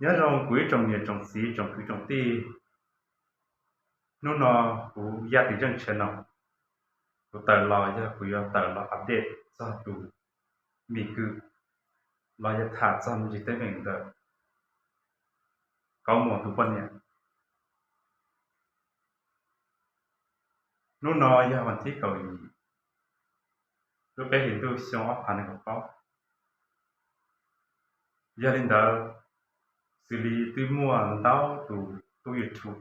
Nyob zoo kuv ib tsoom niam tsoom txiv tsoom kwv tsoom tij, hnub no kuv Yaj Tim Zeej Channel, kuv tawm los yog kuv yuav tawm los update txog tus Mim Kwm los yog tham txog me ntsis teeb meem ntawm Kaub Muas tus poj niam. Hnub no yog vas thib kaum yim lub peb hlis ntuj xyoo ob phav nees nkaum plaub. Yog li ntawd, xws li twb muaj ntau tus tub YouTube,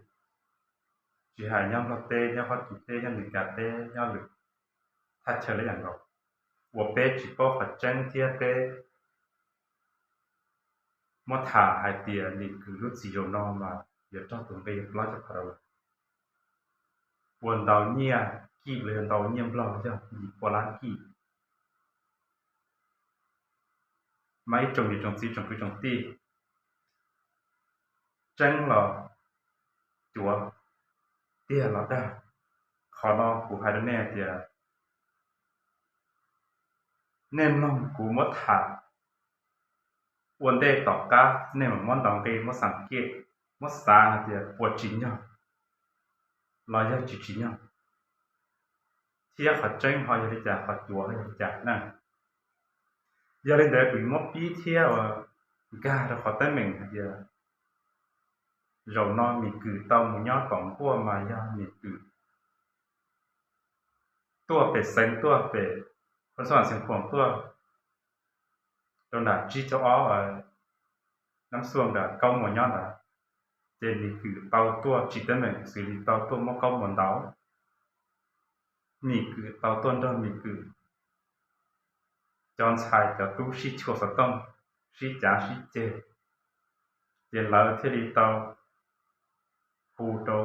tsis hais nyob Nplog teb, nyob Fab Kis teb, nyob Meskas teb, nyob lwm thaj chaw li yam nkaus, uas peb tsis paub qhov tseeb thiab peb muab tham hais tias Mim Kwm lub txim zaum no mas yuav raug tus nqi plaub caug phav dollar, ua ntau nyiaj kij los yog ntau nyiaj Nplog yog yim pua lab kij. Mas ib tsoom niam tsoom txiv tsoom kwv tsoom tij, tseeb los cuav, tiag los dag, qhov no kuv hais rau nej hais tias nej mloog kuv muab tham ua ntej tom qab nej mam muab ntaus nqi, muab xam kiej, muab xav hais tias puas tsim nyog los yog tsis tsim nyog, thiab qhov tseeb ho yog li cas, qhov cuav ho yog li cas na. Yog li ntawd kuv yuav muab pib thiab ua nkag rau qhov teeb meem hais tias zaum no Mim Kwm tau mus nyob tom nkuaj mas yog Mim Kwm tuaj pem Xeev, tuaj pem Phoos Xab Xeev Khuam, tuaj rau nram tsib caug ob Nab Xuaj nram Kaub Muas nyob ntawd, ces Mim Kwm tau tuaj tsim teeb meem xws li tau tuaj muab Kaub Muas ntaus. Mim Kwm tau tuaj nrog Mim Kwm cov ntxhais cov tub sib tshua xov tooj, sib cav sib ceg, ces lawv thiaj li tau hu rau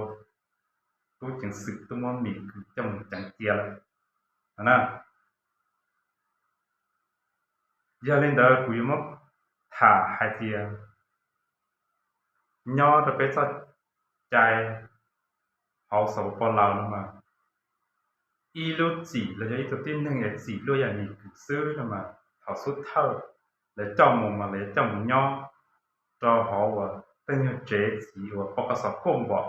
tub ceev xwm tuaj muab Mim Kwm coj mus ceev cia lawm na. Yog li ntawd kuv yuav muab tham hais tias nyob rau peb txoj cai hauv Xov Pos Laus no mas, ib lub txim los yog ib tug tib neeg es txim luaj yam Mim Kwm xwb no mas, thaum xub thawj lawv coj mus mas lawv coj mus nyob rau hauv uas tej nyuag tsev txiv uas poj kos xov kuj npom,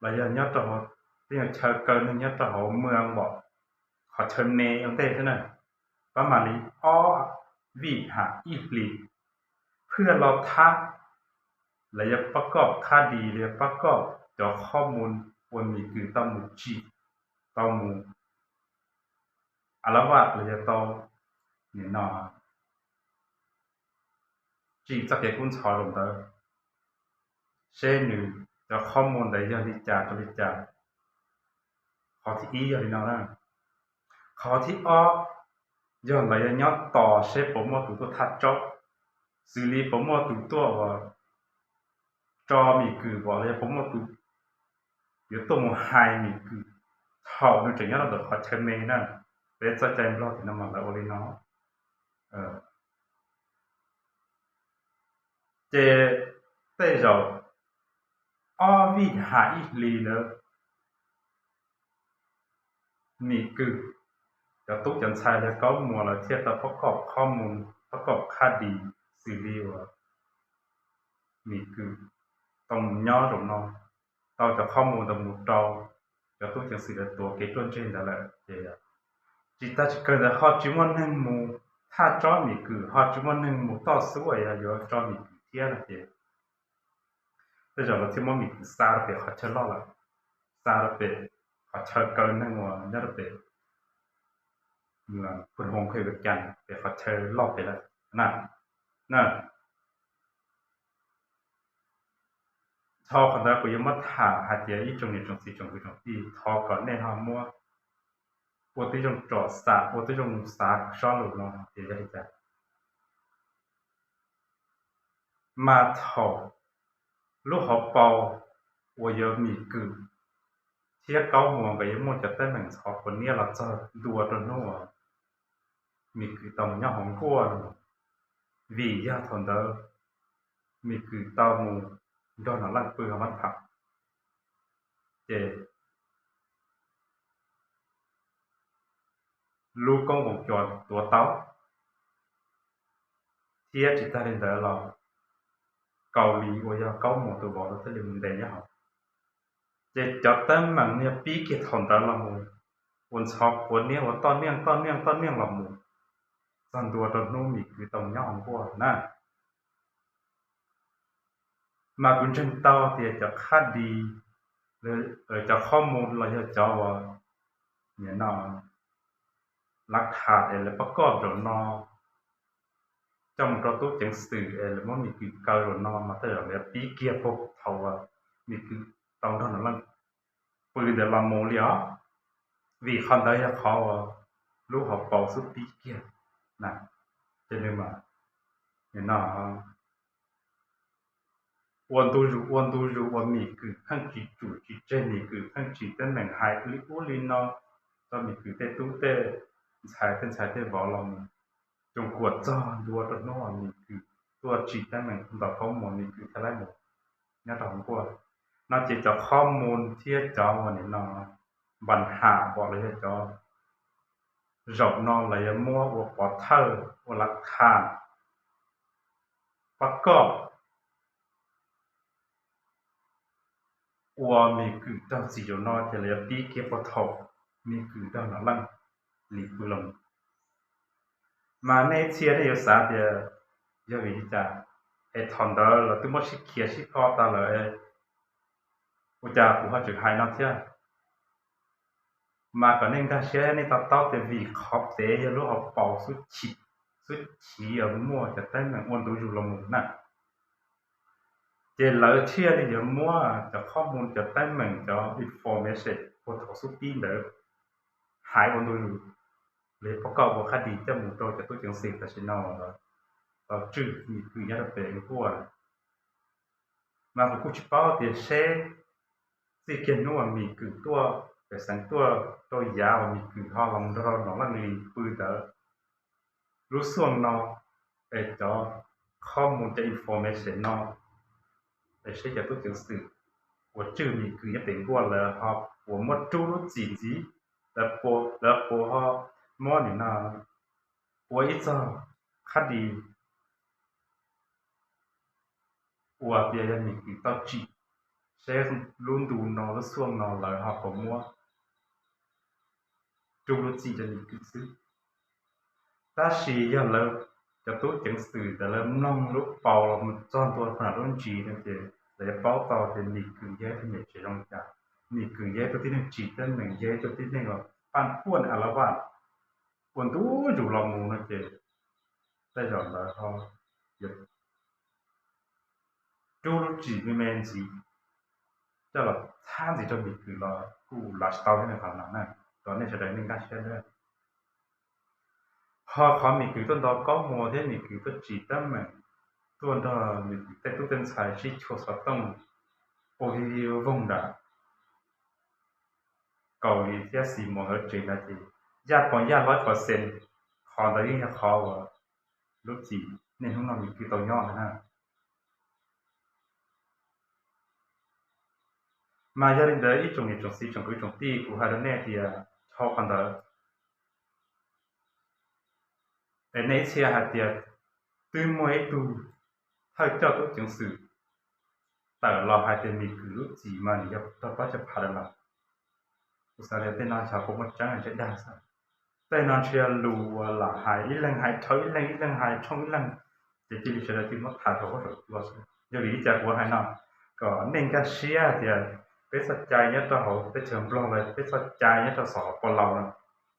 los yog nyob rau hauv tej nyuag chaw kaw neeg nyob rau hauv mwam npom, qhov chaw me ua ntej xwb na, pab mam li ob vij ham ib hlis, phwj los thab, lawv yuav pab koj khab dis, lawv yuav pab koj cov qhob mus uas Mim Kwm tau mus tsim, tau mus a la vaj los yog tau nim no tsim txoj kev kub ntxhov zaum ntawd, seb nws cov qhob mus ntawd yog li cas rau li cas. Qhov thib ib yog li no na. Qhov thib ob yog lawv yuav nyob tos seb puas muaj tus tuaj thaj tsob, xws li puas muaj tus tuaj uas tso Mim Kwm pom los yog puas muaj tus yuav tuaj mus hais Mim Kwm thaum nws tseem nyob rau ntawm qhov chaw me na. Peb txoj cai Nplog tim no mas lawv ua li no. Ces tej zaum ob vij ham ib hlis ntawd, Mim Kwm cov tub cov ntxhais los Kaub Muas lawv thiaj tau pab koj qhob mus, pab koj khab dis, xws li uas Mim Kwm tau mus nyob zaum no, tau cov qhob mus ntawd mus rau cov tub ceev xwm lawv tuav kev ruaj ntseg ntawd lawm ces tsis tas tsis kawg ntawd ho tsis muaj neeg mus thaj tsob Mim Kwm, ho tsis muaj neeg mus toj xub uas yog yuav tso Mim Kwm thiab no ces tej zaum lawv thiaj muab Mim Kwm xa rau pem qhov chaw loj lawm, xa rau pem qhov chaw kaw neeg uas nyob rau pem Phu Hoo Khwj Vaj Cas pem qhov chaw loj pem lawm na. Tho qhov ntawd kuv yuav muab tham hais tias ib tsoom niam tsoom txiv tsoom kwv tsoom tij, thov kom nej ho muab ua tib zoo tsom xam, ua tib zoo xav sob lus no tias yog li cas. Mas thaum lub hauv paus uas yog Mim Kwm thiab Kaub Muas nkawd yuav muaj cov teeb meem ntxhov quav niab los txog ntua rau hnub uas Mim Kwm tau mus nyob hauv nkuaj no, vim yog thaum ntawd Mim Kwm tau mus nrog Nom Leej pw hauv mab phav, ces lub koob nkoos cua tuav tau, thiab tsis tag li ntawd los Kaus Lis uas yog Kaub Mus tus vauv ntawd thiaj li mus ntes nyob hauv. Ces cov teeb meem yog pib kiag thaum ntawd los mus, ua ntxhov quav niab ua toj niaj toj niaj toj niaj los mus txog ntua rau hnub Mim Kwv tau nyob hauv nkuaj na. Mas kuv ntseeg tau tias cov qhab dis, cov qhob mus los yog cov uas, nim no, lav khas es lawv pob koj zaum no coj mus rau tub ceev xwm es lawv muab Mim Kwv kaw zaum no mas tej zaum lawv pib kiag puag thaum uas Mim Kwv tau nrog Nom Leej pw ntawd los mus li os. Vim qhov ntawd yog qhov uas lub hauv paus xub pib kiag na. Ces nws mas, nim no, ua ntu zus ua ntu zus uas Mim Kwv pheej tsis tsum tsis tseg, Mim Kwv pheej tsim teeb meem hais li ub li no rau Mim Kwv tej tub tej ntxhais tej ntxhais tej vauv los mus, coo kuam txog ntua rau hnub uas Mim Kwv tuaj tsim teeb meem ntaus Kaub Mus, Mim Kwv thiaj li mus nyob rau hauv nkuaj no. Ces cov qhob mus thiab cov uas nim no npas ham npom los yog cov zaum no lawv yuav muab ua pov thawj ua lav khas pob koj ua Mim Kwv raug txim zaum no ces lawv yuav pib kiag puag thaum Mim Kwv nrog Nom Leej li pw los. Mas nej txhia nej yuav xav tias yog vim li cas es thaum ntawd lawv twb muab sib khiav sib kho tas lawm, ua cas kuv ho tseem hais no thiab? Mas kom nej nkag siab nej to taub tias vim qhov pem yog lub hauv paus xub chiv, xub chiv uas muaj cov teeb meem ua ntu zus los mus na. Ces lawv thiaj li yuav muab cov qhob mus, cov teeb meem, cov information puag thaum xub pib ntawd hais ua ntu zus li pob koj ua qhab dis coj mus rau cov tub ceev xwm tam sim no tau tswj Mim Kwv nyob rau pem nkuaj. Mas kuv kuj tsis paub tias seb txij kiag hnub uas Mim Kwv tuaj pem xeev tuaj rau yav uas Mim Kwv ho los nrog Nom Leej li pw ntawd, lub xuaj no es cov qhob mus, cov information no es seb cov tub ceev xwm uas tswj Mim Kwv nyob pem nkuaj lawv ho puas muab rub lub txim ntxiv, lawv puas ho muab nim no ua ib txog qhab dis ua tias yog Mim Kwv tau tsim, seb lub ntu no lub xuaj no lawv ho puas muab rub lub txim rau Mim Kwv xwb. Tab sis yog lawv cov tub ceev xwm ntawd lawv mloog lub paus los mus txog ntua qhov no lub ntsis no ces lawv yuav paub tau tias Mim Kwv yog ib tug niam tsev zoo li cas. Mim Kwv yog ib tug tib neeg tsim teeb meem, yog ib tug tib neeg uas paj puaj a la vaj ua ntu zus los mus no ces tej zaum lawv ho yuav rub lub txim me me ntxiv coj los txhab ntxiv rau Mim Kwv los kuj lav tsis tau thiab ne. Qhov no na, kom nej sawv daws nej nkag siab na. Ho qhov Mim Kwv tuaj ntaus Kaub Mus thiab Mim Kwv tuaj tsim teeb meem, tuaj nrog Mim Kwv tej tub tej ntxhais sib chua xov tooj ua vij voog nram Kaus Lis thiab Xis Muas nkawd tsev ntawd ces yaj pom yaj lawm percent, qhov ntawd yeej yog qhov uas lub txim niaj hnub no Mim Kwv tau nyob ntawd na. Mas yog li ntawd ib tsoom niam tsoom txiv tsoom kwv tsoom tij, kuv hais rau nej tias dhau qhov ntawd es nej ib txhia hais tias twb muaj ib tug thawj coj tub ceev xwm tawm los hais tias Mim Kwv lub txim mas nws yog raug plaub caug phav lawm los, kuv xav tias tej no xyov puas muaj tseeb, ntshe dag xwb. Tej no ntshe yog lus uas lam hais ib leeg hais dhau ib leeg, ib leeg hais thooj ib leeg, ces cia li sawv daws cia li muab tham rau huab saum cua xwb. Yog vim li cas kuv hais no? Kom nej nkag siab hais tias peb txoj cai nyob rau hauv teb chaws Nplog los peb txoj cai nyob rau saum hauv paus laus no,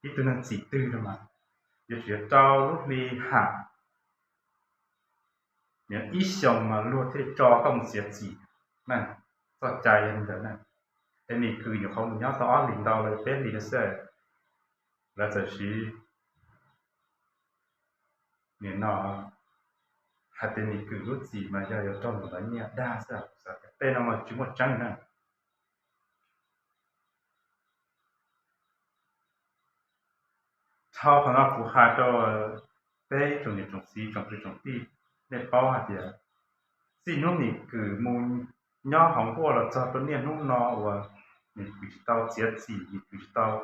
ib tug neeg txim twg no mas yuav tsum yog rau lub hli ham ib xyoos mas luag thiaj li tso koj mus txiav txim na. Txoj cai yog li ntawd na. Es Mim Kwv nyuam qhuav mus nyob tau ob hlis ntau los peb hlis no xwb, lawv txawm siv nim no hais tias Mim Kwv lub txim mas yog yuav raug mus lawv nyiaj dag xwb, tej no mas tsis muaj tseeb na. Dhau qhov no kuv hais rau peb tsoom niam tsoom txiv tsoom kwv tsoom tij, nej paub hais tias txij hnub Mim Kwv mus nyob hauv nkuaj los txog rau niaj hnub no uas Mim Kwv tsis tau txiav txim, Mim Kwv tsis tau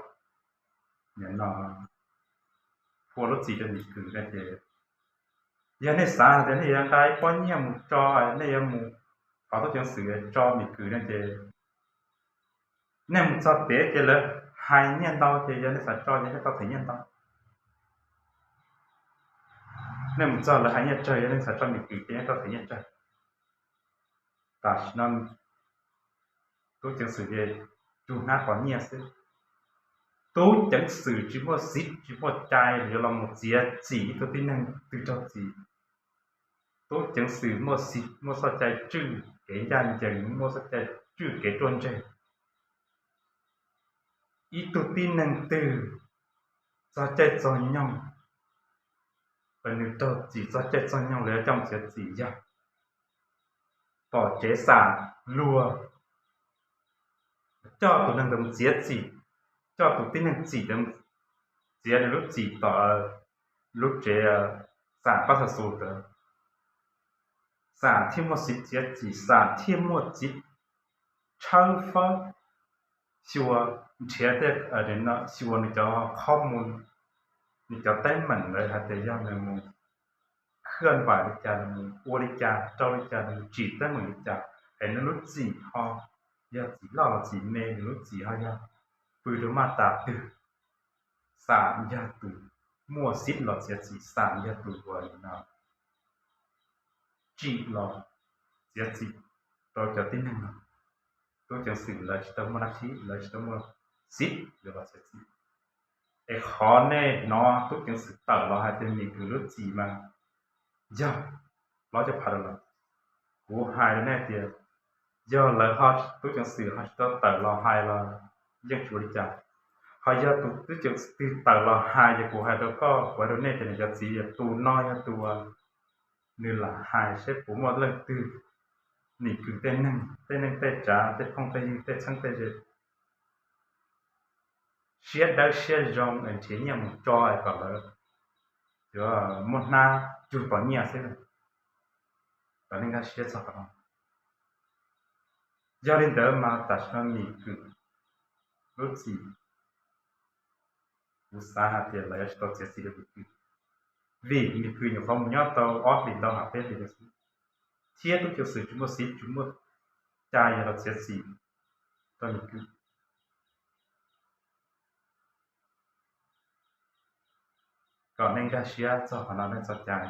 nim no phua lub txim rau Mim Kwv no ces Yog nej xav tias nej yuav nqa ib pob nyiaj mus tso, nej yuav mus thov tub ceev xwm tso Mim Kws no ces nej mus txog pem ces lawv hais nyiaj ntau ces yog nej xav tso ces nej tau them nyiaj ntau. Nej mus txog lawv hais nyiaj tsawg, yog nej xav tso Mim Kws ces nej tau them nyiaj tsawg. Tam sim no tub ceev xwm ces cug hnab qos nyiaj xwb. Tub ceev xwm tsis muaj xiv tsis muaj cai yuav los mus txiav txim ib tug tib neeg twg raug txim. Tub ceev xwm muaj xiv muaj txoj cai tswj kev ncaj ncees, muaj txoj cai tswj kev ruaj ntseg. Ib tug tib neeg twg txog caij txog nyoog, nws raug txim txog caij txog nyoog lawv yuav coj mus txiav txim yog tom tsev xam luag, coj tus neeg ntawd mus txiav txim, coj tus tib neeg txim ntawd txiav nws lub txim tom lub tsev xam pab xa xus ntawd. Xam thiaj muaj xiv txiav txim, xam thiaj muaj xiv tshawb fawb, xyuas nrhiav tej, xyuas nws cov qhob mus, nws cov teeb meem lawm hais tias yog nws mus khwj npaim li cas, nws mus ua li cas rau li cas, nws mus tsim teeb meem li cas, es nws lub txim ho yog txim loj los txim me, nws lub txim ho yog pw rau maj tas twg. Xam yog tus muaj xiv los txiav txim, xam yog tus uas no tsim los txiav txim rau cov tib neeg no. Tub ceev xwm lawv tsis tau muaj nab thib, lawv tsis tau muaj xiv yuav los txiav txim. Es qhov nej hnov tub ceev xwm tawm los hais tias Mim Kws lub txim mas yog plaub caug phav dollar. Kuv hais rau nej tias yog lawv ho, tub ceev xwm ho tsis tau tawm los hais los yeej tsis ua li cas. Ho yog tus tub ceev xwm twg tawm los hais ces kuv hais rau koj, kuv hais rau nej tias nws cov txiv yog tus no yog tus uas nws lam hais seb puas muaj leej twg, Mim Kws tej neeg, tej neeg tej tsav, tej phooj tej ywg, tej txheeb tej ze siab dawb siab zoo es nrhiav nyiaj mus tso es kom lawv yuav muab hnab cug pov nyiaj xwb. Kom nej nkag siab txog qhov no. Yog li ntawd mas tam sim no Mim Kws lub txim, kuv xav hais tias lawv yuav tsis tau txiav txim rau Mim Kws, vim Mim Kws nyuam qhuav mus nyob tau ob hlis ntau hab peb hlis xwb, thiab tub ceev xwm tsis muaj xiv tsis muaj cai yuav los txiav txim rau Mim Kws. Kom nej nkag siab txog qhov no nej txoj cai.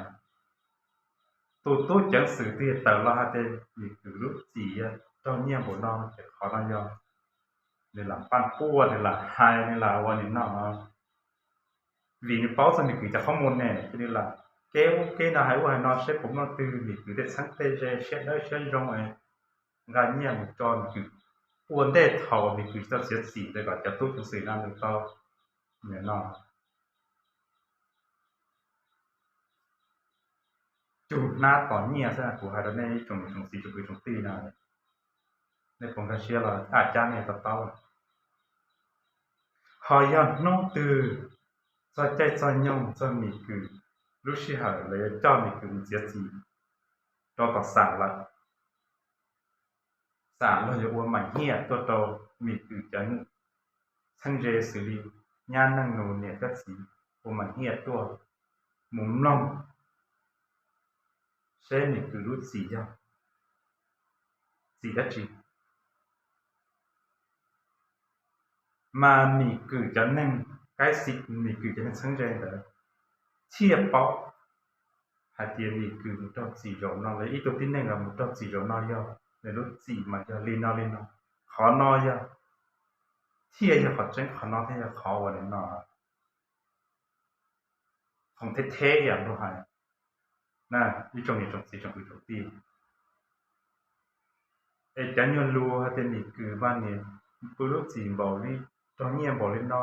Tus tub ceev xwm twg tawm los hais tias Mim Kws lub txim yog raug nyiaj npaum no ces qhov no yog nws lam paj puaj, nws lam hais, nws lam ua nim no, vim nws paub txog Mim Kws cov qhob mus ne, ces nws lam kev ub kev no hais ub hais no seb puas muaj leej twg Mim Kws tej txheeb tej ze siab dawb siab zoo es nqa nyiaj mus tso Mim Kws, ua ntej thaum uas Mim Kws tsis tau txiav txim ntawd kom cov tub ceev xwm no nws tau nim no cug hnab tos nyiaj xwb. Kuv hais rau nej ib tsoom niam tsoom txiv tsoom kwv tsoom tij no, nej puas nkag siab los thaj cab nej to taub. Ho yog hnub twg txog caij txog nyoog txog Mim Kws lub sij hawm lawv yuav coj Mim Kws mus txiav txim rau tom xam lawm, xam luag yuav ua maim hiaj tuaj rau Mim Kws cov txheeb ze xws li nyab neej nus niam thiab txiv ua maim hiaj tuaj mus mloog seb Mim Kws lub txim yog txim dab tsi. Mas Mim Kws cov neeg kaib xi, Mim Kws cov neeg txheeb ze ntawd thiaj paub hais tias Mim Kws mus raug txim zaum no, lawv ib tug tib neeg los mus raug txim zaum no yog nws lub txim mas yog li no li no. Qhov no yog thiaj yog qhov tseeb, qhov no thiaj yog qhov uas nim no qhov theb theb yam luag hais. Ib tsoom niam tsoom txiv tsoom kwv tsoom tij, es cov nyuag lus hais tias Mim Kws mas nim pw lub txim npaum li, raug nyiaj npaum li no,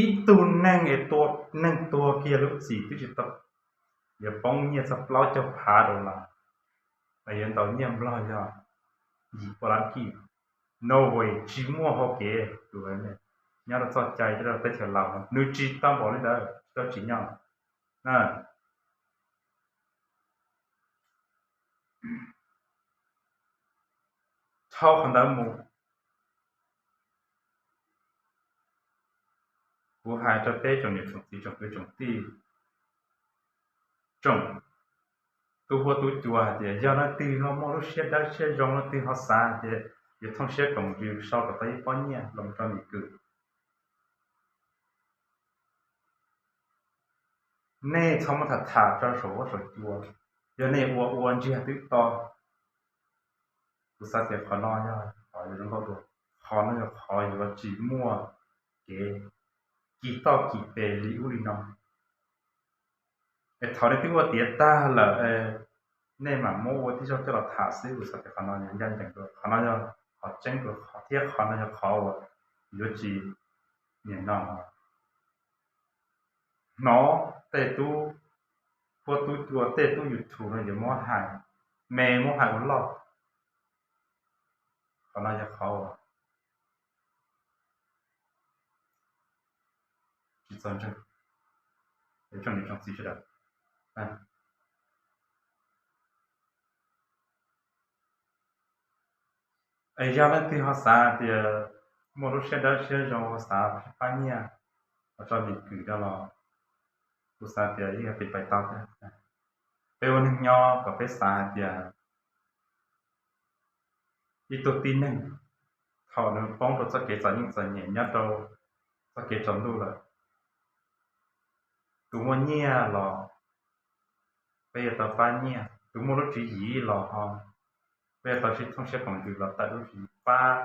ib tug neeg es tua neeg tuag kiag lub txim twb tsis tau, yuav poob nyiaj txog plaub caug phav dollar, yuav ntaus nyiaj Nplog yog yim pua lab kij. No way, tsis muaj hau kev. Nyob rau txoj cai nyob rau teb chaws Laus no nws tsis tau npaum li ntawd, tsis tau tsim nyog. Dhau qhov ntawd mus, Kuv hais rau peb tsoom niam tsoom txiv tsoom kwv tsoom tij, tsoom tub huab tub cua hais tias yog leej twg ho muaj lub siab dawb siab zoo, leej twg ho xav hais tias yuav thooj siab koom ntsws sau kom tau ib pob nyiaj los rau Mim Kwm, nej txhob muab tham tham rau saum huab saum cua. Yog nej ua ua ntsiag twb to. Kuv xav tias qhov no yog qhov yuav zoo nkauj dua, qhov no yog qhov yuav tsis muaj kev kis toj kis pes li ub li no. Es thaum nej twb ua tiav tag lawm, nej mam muab ua tib zaug coj los tham xwb. Kuv xav tias qhov no yog ncaj ncees dua, qhov no yog qhov tseeb dua, qhov thiab qhov no yog qhov uas yuav tsis nim no hnov tej tub huab tub cua, tej tub YouTube no yuav muab hais me, muab hais ua loj. Qhov no yog qhov uas tsis txog ntseeg. Tsoom niam tsoom txiv sawv daws, es yog leej twg ho xav tias muaj lub siab dawb siab zoo xav pab nyiaj los rau Mim Kwm no los, kuv xav tias yeej yog pes pais tau thiab. Peb ua neeg nyob kom peb xav hais tias ib tug tib neeg thaum nws poob rau txoj kev txom nyem txom nyem nyob rau txoj kev tsaus ntuj lawm, tus muaj nyiaj los peb yuav tau pab nyiaj, tus muaj lub tswv yim los ho peb yuav tau sib thooj siab koom ntsws los tawm lub tswv yim pab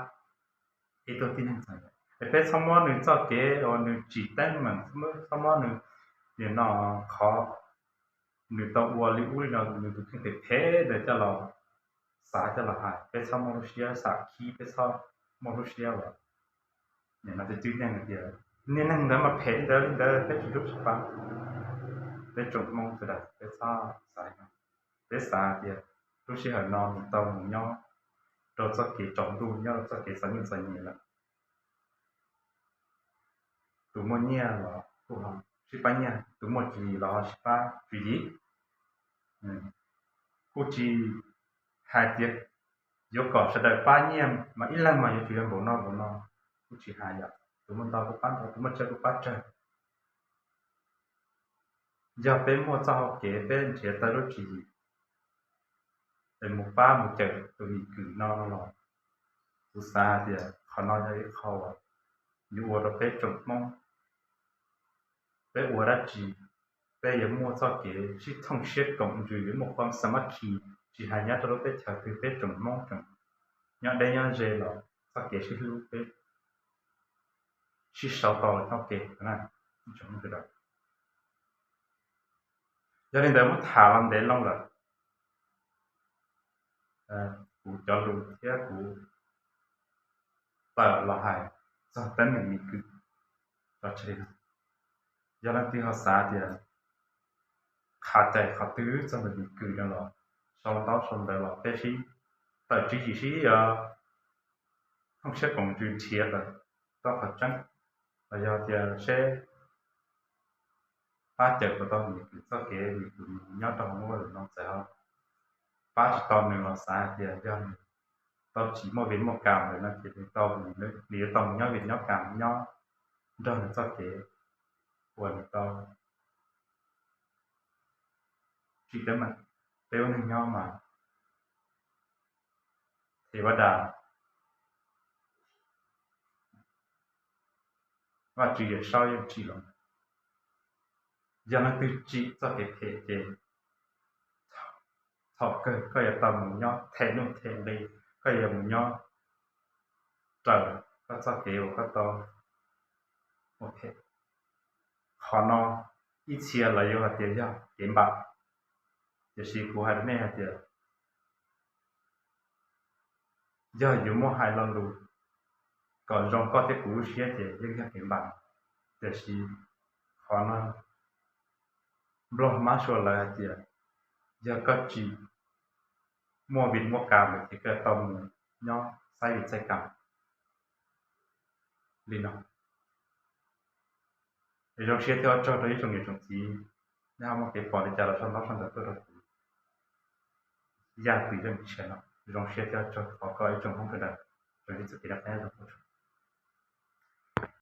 ib tug tib neeg txom nyem. Es peb txhob muab nws txoj kev uas nws tsim teeb meem, txhob muab nws nim no qhov nws tau ua li ub li no, nws tus kheej phem phem ntawd coj los xav coj los hais. Peb txhob muaj lub siab xam khib, peb txhob muaj lub siab uas nim no cwj neeg tias niag neeg ntawd mas phem li ntawd li ntawd, peb tsis hlub tsis pab. Peb tsoom Hmoob sawv daws peb txhob xav li no. Peb xav tias lub sij hawm no nws tau mus nyob rau txoj kev tsaus ntuj, nyob rau txoj kev txom nyem txom nyem lawm, tus muaj nyiaj los kuj ho sib pab nyiaj, tus muaj tswv yim los ho sib pab tswv yim. Kuj tsis hais tias yuav kom sawv daws pab nyiaj mas ib leeg mas yuav tsum yog npaum no npaum no, kuj tsis hais yom, tus muaj ntau kuj pab ntau, tus muaj tsawg kuj pab tsawg. Yog peb muaj txoj hau kev, peb nrhiav tau lub tswv yim es mus pab mus cawm tus Mim Kwm no los, kuv xav hais tias qhov no yog ib qho uas yuav ua rau peb tsoom Hmoob, peb ua dab tsi peb yuav muaj txoj kev sib thooj siab koom ntsws, yuav muaj khuam xa mab khi, tsis hais nyob rau lub teb chaws twg peb tsoom Hmoob tsoom nyob deb nyob ze los txoj kev sib hlub peb sib sau tau los nyob ke. Yog li ntawd muab tham los ntev loo lawm, kuv cov lus thiab kuv tawm los hais txog teeb meem Mim Kwm tso tseg li no. Yog leej twg ho xav tias qhia cai qhov twg txog ntawm Mim Kwm no los sau ntaub sau ntawv los peb sib tawm tswv yim sib thooj siab koom ntsws nrhiav tau qhov tseeb, los yog tias seb pab cawm kom tau Mim Kwm txoj kev, Mim Kwm nyob rau hauv lub vaj loog no txawm ho pab tsis tau nws los xav hais tias yog nws tau tsim muaj vij muaj kam lawm no ces nws tau, nws yuav tau mus nyob vij nyob kam nyob nrog nws txoj kev uas nws tau tsim teeb meem. Peb ua neeg nyob mas Tes Vaj Dam, Vajtswv Yawm Saub yeej tsim los. Yog leej twg tsim txoj kev phem ces thaum kawg koj yuav tau mus nyob them nuj them nqi, koj yuav mus nyob raws koj txoj kev uas koj tau ua phem. Qhov no ib txhia lawv yuav hais tias yog kev npam, tiam sis kuv hais rau nej hais tias yog yuav muab hais lo lus kom zoo koj thiab kuv lub siab ces yeej yog kev npam. Tiam sis qhov no Nplog mab sua lawv hais tias yog koj tsis muaj vij muaj kam lawm ces koj tau mus nyob xaiv vij xaiv kam li no. Es zoo siab thiab ua tsaug rau ib tsoom niam tsoom txiv, nej ho muaj kev pom li cas los sau ntaub sau ntawv tuaj rau kuv. Yaj Kwm Yeej Tshiab no, zoo siab thiab ua tsaug, thov koj ib tsoom Hmoob sawv daws tsuas ntsib txoj kev noj qab nyob zoo.